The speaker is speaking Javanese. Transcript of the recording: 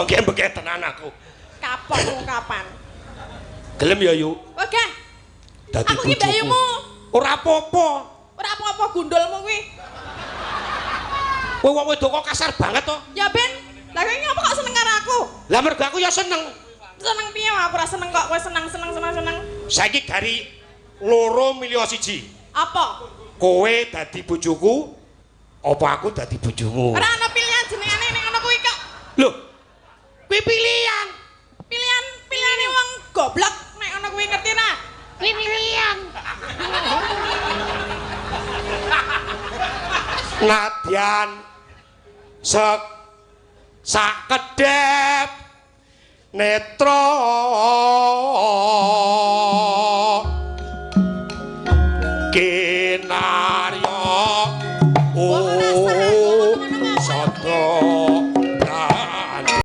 Mbengke-mbengke tenan aku. Kapok wong kapan? Gelem ya, Yu? Oke. Dadi Aku ki bojoku. mbayumu. Ora apa-apa. Ora apa-apa gundulmu kuwi. Kowe wong wedok kok kasar banget to. Ya ben, lah kowe ngapa kok seneng karo aku? Lah mergo aku ya seneng. Seneng piye aku ora seneng kok kowe seneng seneng seneng seneng. Saiki gari loro milih siji. Apa? Kowe dadi bojoku apa aku dadi bojomu? Ora ana pilihan jenengane ning ngono kuwi kok. Lho. Kuwi pilihan. Pilihan pilihane wong goblok nek ngono kuwi ngerti ra? Kuwi pilihan. Nadyan sek sakedhep netra.